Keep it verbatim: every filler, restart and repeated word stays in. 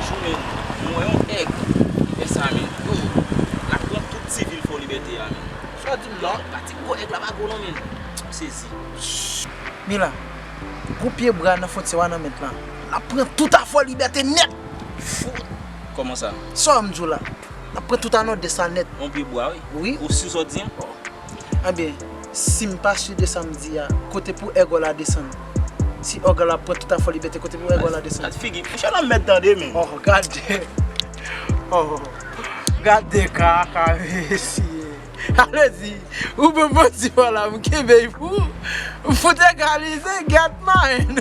Chou, men, mwen wè yon èg ki fè sa, men. Yo, l ap pran tout ti vil Fò Libète a, men. Sa w di m la? Pati gwo èg la pa gwo non, men. M sezi. Mila, gwo pye bwa nan fwontyè a nan mèt la. L ap pran tout a Fò Libète nèt. Fout. Kòman sa? Sa w m di w la? L ap pran tout a Nòdès la nèt. Yon pye bwa, wi. Wi. Ou si sa w di an? Ebyen, si m pa si de sa m di a, kote pou èg la desann? Si èg la pran tout a Fò Libète, kote pou èg la desann? Gad figi, monchè, nan mèd tande, men. Oh, gade. Oh, gade kaka, mesye. Ale di, ou bon bon ti fò la, m kenbe pou. M fout egalize, gèt mwen.